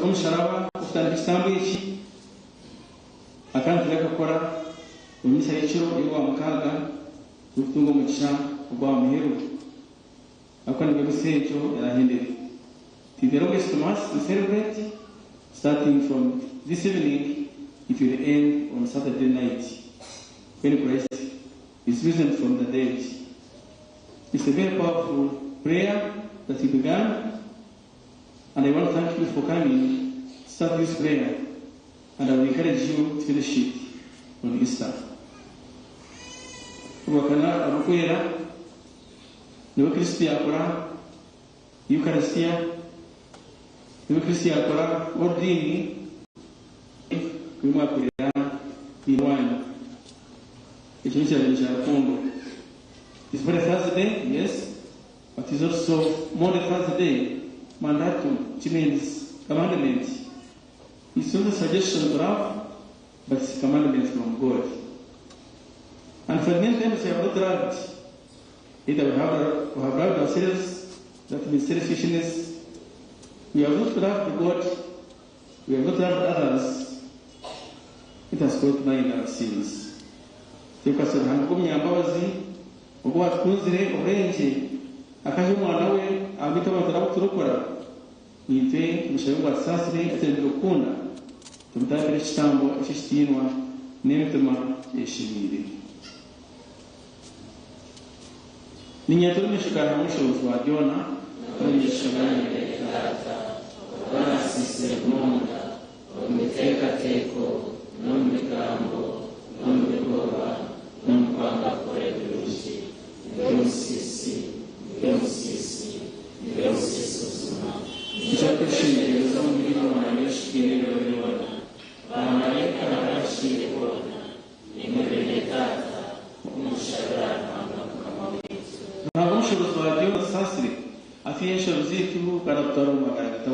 g'omusharaba okutandika ekitambo eki akaba nitukakora omu misa y'ekiro y'Orwamukaaga turikutunga omugisha ogw'aha muheru ahabw'okuba nibwo emisa egyo eraahendere. It is the longest mass we celebrate starting from this evening it will end on Saturday night when Christ is risen from the dead. It's a very powerful prayer that we began and I want to thank you for coming to start this prayer and I will encourage you to finish it on Easter. Orwakana Orurikwera nibwo Kristo yaakora Eucharistia, nibwo Kristo yaakora Orudiini oru mwakorera mwine waanyu. Ekyo n'ekiragiro kya rukundo. It's Holy Thursday, yes, but it's also Maundy Thursday, mandatum, which means commandment. It's not a suggestion to love, but it's a commandment from God. And for many times we have not loved. Either we have, we have loved ourselves, that means selfishness. We have not loved God, we have not loved others. Let us go to mind our sins. Twekwatsire Ruhanga ogw'omunyambabazi, ogwo owatukunzire oburengye, akaha Omwana we ahabwaitu abantu n'abu turokora. Naitwe tumushabe ngu atusaasire aturemire kukunda, tumutambire ekitambo eky'ekitiinwa n'emitima eshemeire. Ninyatura omu maisho ga Ruhanga Omushoboorozi wa byona. N'omu maisho gaanyu beene Taata, oku naasiisire munonga omu biteekateeko n'omu bigambo n'omu bikorwa n'omu kwanga kukora ebirungi. Ndi omusiisi, ndi omusiisi, ndi omusiisi buzima. Nikyo kweshengyereza omubiri wangye oshukire ebiro byona. Baamaraika n'abahikiriire boona, naimwe beene Taata, munshabire ahari Ruhanga Mukama waitu. Ruhanga Omushoboorozi wa byona atusaasire, atwihe enshobi zaitu, kandi atutware omu magara agatahwaho.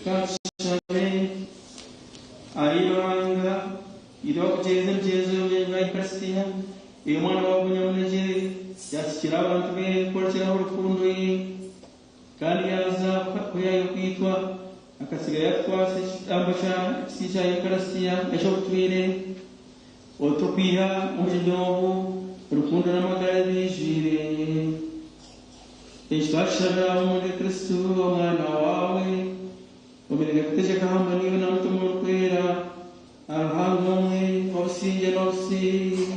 Ka tushabe. Ai Ruhanga, itwe abakugyeza emigyenzo ya Eucharistia, ei Omwana waawe omunyamunegye yaatsikiire abantu be kworekyeraho rukundo ye, kandi yaaza kuhyayo kwitwa, akatsiga yaatukwatsa ekitambo kya ekiti kya Eucharistia eky'obutwire, ote okwiha omugyenyi ogu rukundo n'amagara ebiijwire. Eki twakishabira omuri Kristo Omwana waawe, omereire kutegyeka hamwe naiwe na Mutima Orikwera, Ruhanga omwe, obusingye n'obusingye.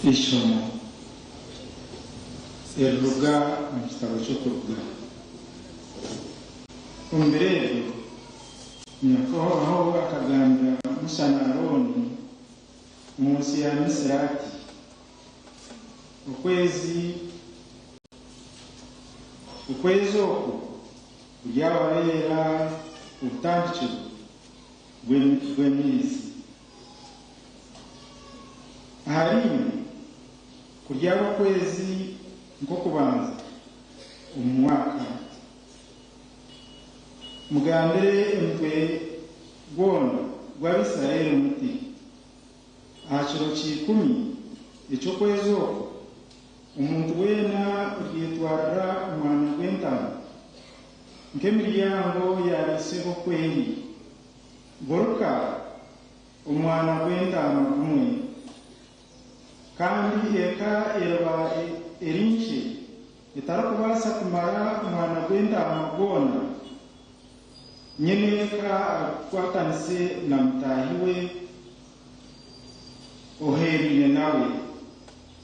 Eishomo eriruga omu kitabo ky'Okuruga. Omu biro ebyo Nyakubaho akagambira Musa na Arooni omu nsi ya Misiri ati, Okwezi okwezi oku kuryababeera obutandikiro bw'emyezi. Ahariimwe kuryaba okwezi nk'okubanza omu mwaka. Mugambire omutwe gwona gw'Abaisiraeli muti, Aha kiro kya ikumi eky'okwezi okwo, omuntu weena oryetwarira omwana gw'entaama, nk'emiryango ya baishebo oku eri, buri ka omwana gw'entaama gumwe. Kandi eka eriba eri nkye etarikubaasa kumara omwana gw'entaama gwona, nyineeka agukwatanise na mutaahi we oheereire nawe,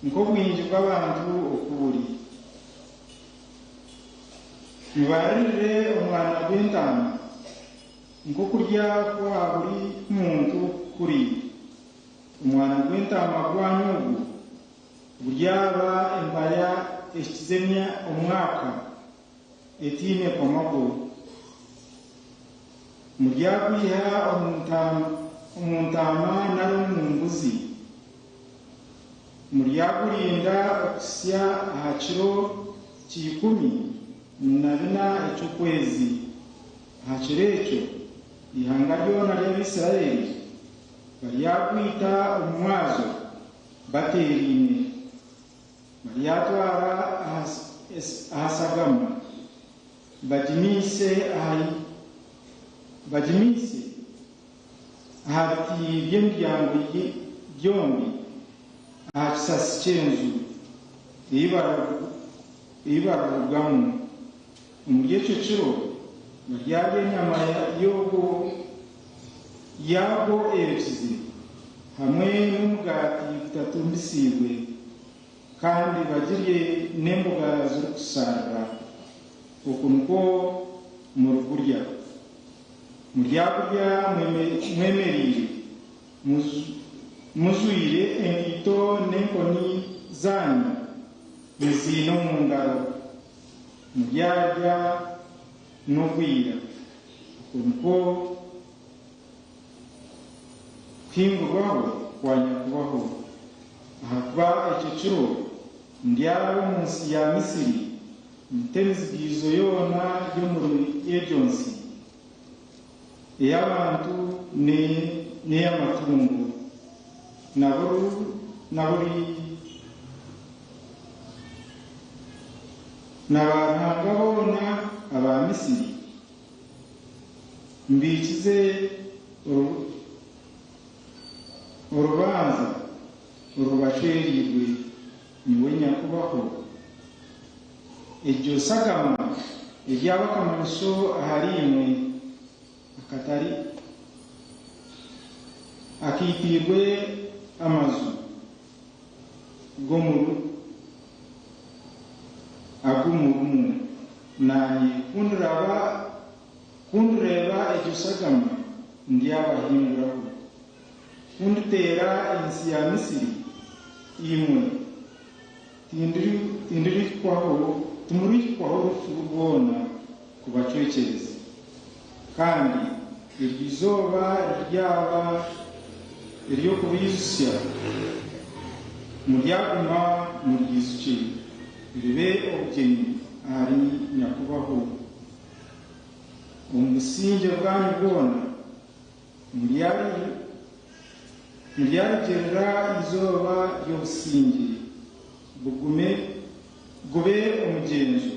nk'obwingi bw'abantu oku buri. Mubaririre omwana gw'entaama nk'okurya kwa buri muntu kuri. Omwana gw'entaama gwanyu ogwo guryaba embaya ehikize omwaka, etaine kamogo. Muryagwiha omu ntaama nari omu mbuzi. Muryagurinda okuhitsya aha kiro kya 14 eky'okwezi. Aha kiro ekyo eihanga ryona ry'Abaisiraeli Baryagwita omu mwazo bateeraine, baryatwara aha shagama, bagimiise aha biti by'emiryango byombi aha kisasi ky'enju ei barirugamu. Omuri ekyo kiro baryarya enyama y'ogwo yaagwo eyokize, hamwe n'omugaati gutatumbisiibwe, kandi bagirye n'emboga zirikushaarira. Oku nikwo murigurya. Muryagurya mwemereire, mujwaire enkaito n'enkoni zaanyu muziine omu ngaro. Muryarya n'obwira. Okwo nikwo Kuhingurwaho kwa Nyakubaho, ahakuba ekyo kiro ndyaraba omu nsi ya Misiri, nyite emizigaijo yoona y'omuri egyo nsi, ey'abantu n'ey'amatungo, na buri na baaruhanga boona aba Misiri. Mbiikize orubanja orubacwereirwe nyowe Nyakubaho. Egyo shagama eryaba akamanyiso ahariimwe, akatari akaitiirwe amaju g'omuri. agu murimu. Naanye ku ndiraba, ku ndireeba egyo shagama, ndyabahinguraho. Ku nditeera ensi ya Misiri, imwe tindirihikwaho, timurihikwaho rufu rwona kubacwekyereza. Kandi eryo izooba riryaba ery'okubaijutsya, muryaguma muryijukye, ribe obugyenyi ahari Nyakubaho. Omu busingye bwanyu bwona muryarigirira eizooba ry'obusingye, bugume gube omugyenzo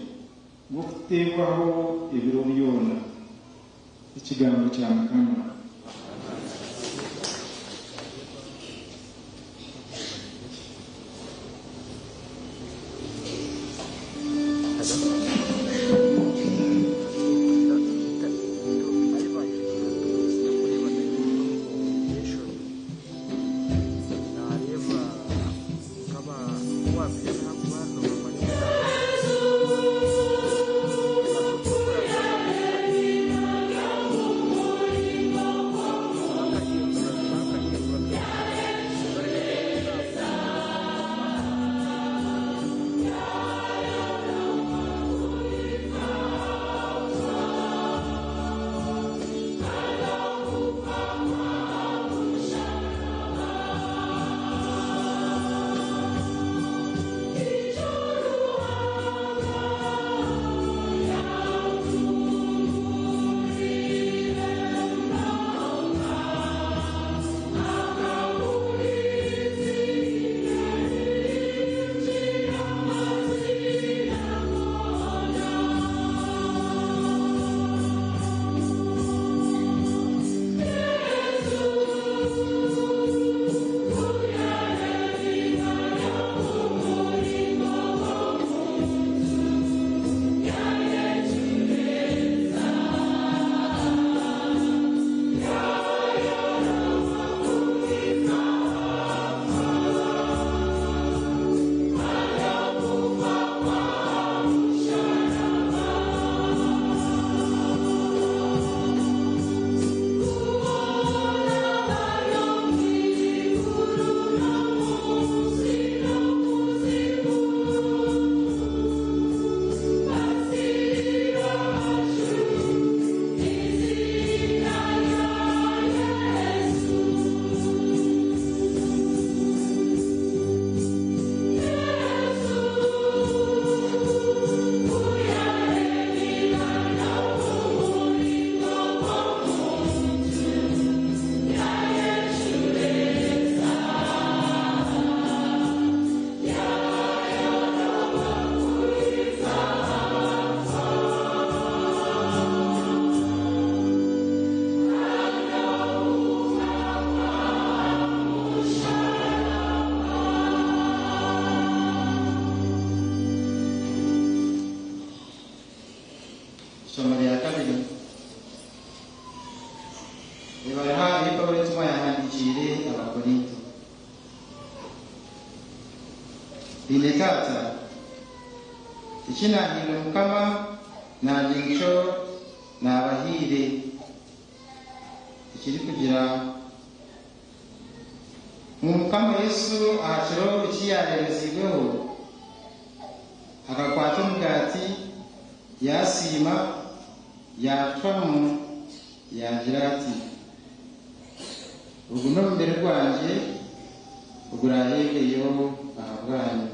gw'okuteebwaho ebiro byona. Ekigambo kya Mukama. Ishomo rya kabiri ribaha ei Paulo entumwa yaahandiikiire Abakorinto. Beine taata, eki naahairwe Mukama naanye nikyo naabahaire, ekirikugira ngu Mukama Yesu aha kiro eki yaareebeziibweho, akakwata omugaati, yaasiima, yaagucwamu, yaagira ati, Ogu n'omubiri gwangye oguraaheebweyo ahabwanyu.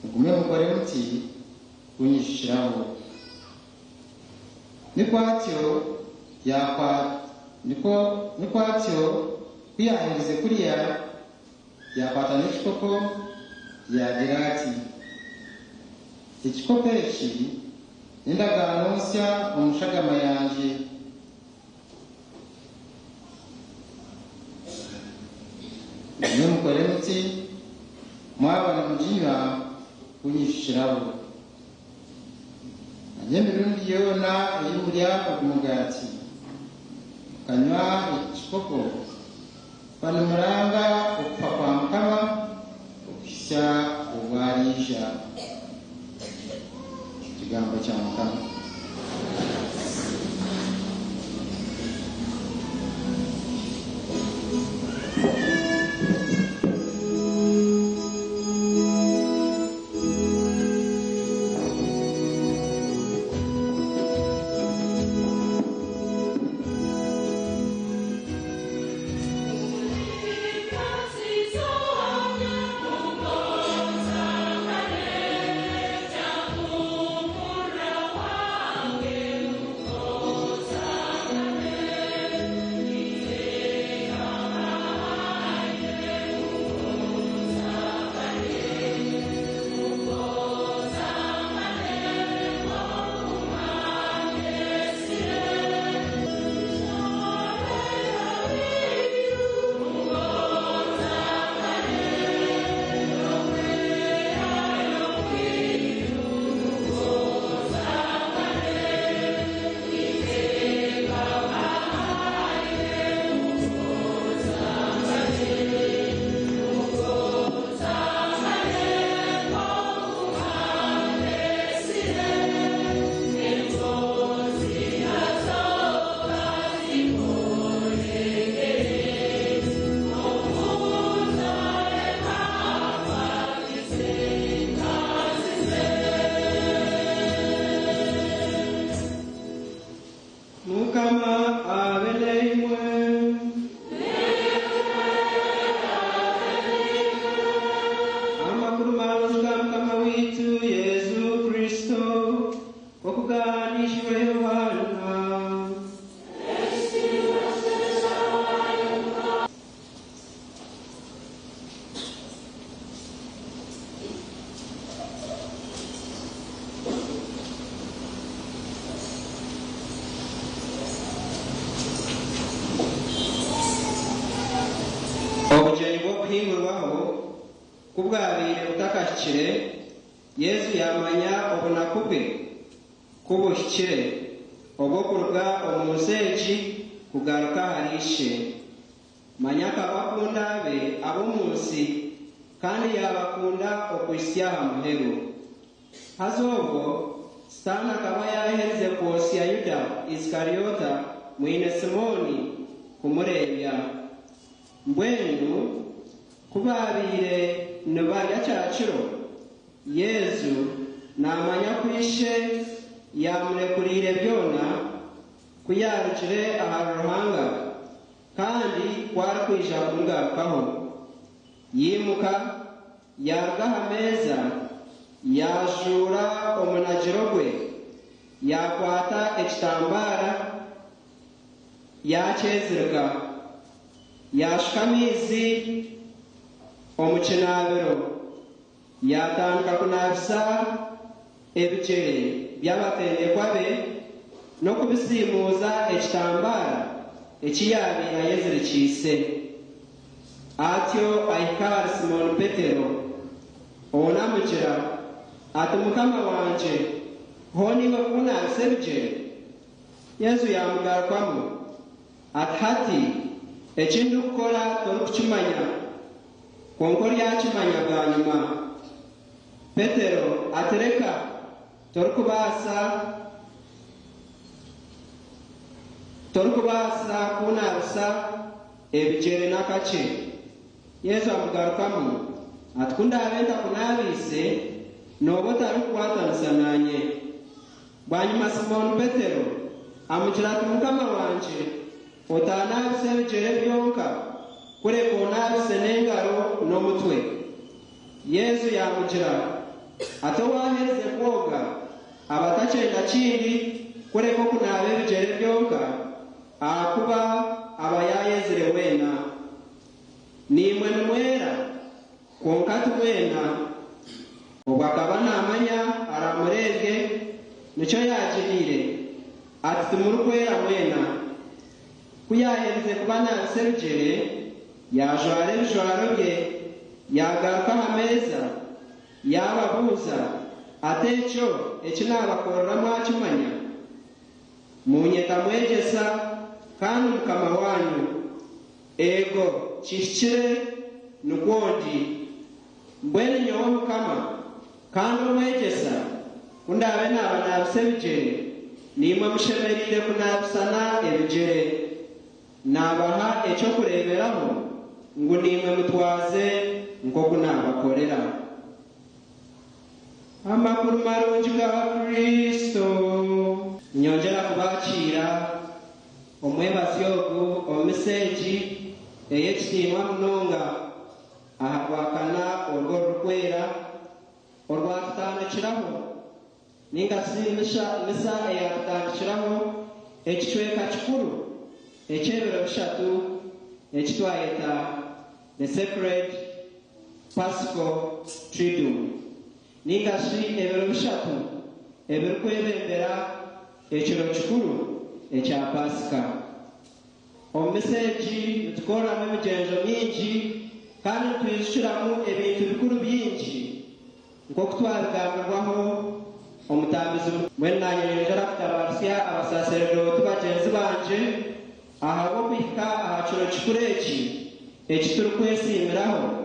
Mugume mukore muti kuunyijukiraho. Nikwo atyo yaakwa nikwo nikwo atyo ku yaaherize kurya, yaakwata n'ekikopo, yaagira ati, Ekikopo eki n'endagaano nsya omu shagama yangye. Mugume mukore muti, mwaba nimuginywa, kuunyijukiraho. Manya emirundi yoona ei murya ogu mugaati, mukanywa eki kikopo, muba nimuranga okufa kwa Mukama okuhitsya obu ariija. Ekigambo kya Mukama. Mukama abe naimwe. Amakuru marungi ga Mukama waitu Yesu Kristo okugaanishwe Yohana. Obugyenyi bw'Okuhingurwaho ku bwabaire butakahikire, Yesu yaamanya obunaku bwe ku buhikire obw'okuruga omu nsi egi kugaruka ahari Ishe. Manya akaba akunda abe ab'omu nsi, kandi yaabakunda okuhitsya aha muheru. Haza obwo Sitaane akaba yaaherize kwosya Yuda Iskaryota mwine Simooni kumureebya. Mbwenu ku baabaire nibarya kyakiro, Yesu naamanya ku Ishe yaamurekuriire byona, ku yaarugire ahari Ruhanga, kandi ku arikwija kumugarukaho. Yaimuka, yaaruga aha meeza, yaajuura omunagiro gwe, yaakwata ekitambaara, yaakyezirika, yaashuka amaizi omu kinaabiro, yaatandika kunaabisa ebigyere by'abatendekwa be n'okubisiimuuza ekitambaara eki yaabaire ayezirikiise. Atyo ahika ahari Simooni Petero, onu amugira ati, Mukama wangye, hoona iwe kuunaabisa ebigyere? Yesu yaamugarukamu ati, Hati eki ndikukora torikukimanya, kwonka oryakimanya bwanyima. Petero ati, Reka, torikubaasa torikubaasa kuunaabisa ebigyere n'akakye. Yesu amugarukamu ati, Ku ndaabe ntakunaabiise, nooba otarikukwatanisa naanye. Bwanyima Simooni Petero amugira ati, Mukama wangye, otaanaabisa ebigyere byonka, kureka onaabise n'engaro n'omutwe. Yesu yaamugira ati, Owaaherize kwoga aba atakyenda kindi kureka okunaaba ebigyere byonka, ahakuba aba yaayezire weena. Naimwe nimwera, kwonka ti mwena. Obwo akaba naamanya araamureebye, nikyo yaagiriire ati, Timurikwera mwena. Ku yaaherize kubanaabisa ebigyere, yaajwara ebijwaro bye, yaagaruka aha meeza, yaababuuza ati, Ekyo eki naabakorera mwakimanya? Muunyeta Mwegyesa kandi Mukama waanyu. Eego, kihikire, nikwo ndi. Mbwenu nyowe Mukama kandi Omwegyesa, Ku ndaabe naabanaabisa ebigyere, naimwe mushemereire kunaabisana ebigyere. Naabaha eky'okureeberaho ngu naimwe mutwaze nk'oku naabakorera. Amakuru marungi ga Kristo. Niinyongyera kubakiira omwebazyo ogu omu misa egi ey'ekitiinwa munonga aha Rwakana oru orurikwera orwatutandikiraho ninga shi misa eyatutandikiraho ekicweka kikuru eky'ebiro bishatu eki twayeta The Sacred Paschal Triduum ninga shi ebiro bishatu ebirikwebembera ekiro kikuru ekya Paasika. Omu misa egi nitukoreramu emigyenzo mingi kandi nitwijukiramu ebintu bikuru bingi nk'oku twabigambirwaho Omutambizi Mbwenu naanye nyongyera kutabaaritsya abasaseredooti bagyenzi bangye ahabw'okuhika aha kiro kikuru eki eki turikwesiimiraho.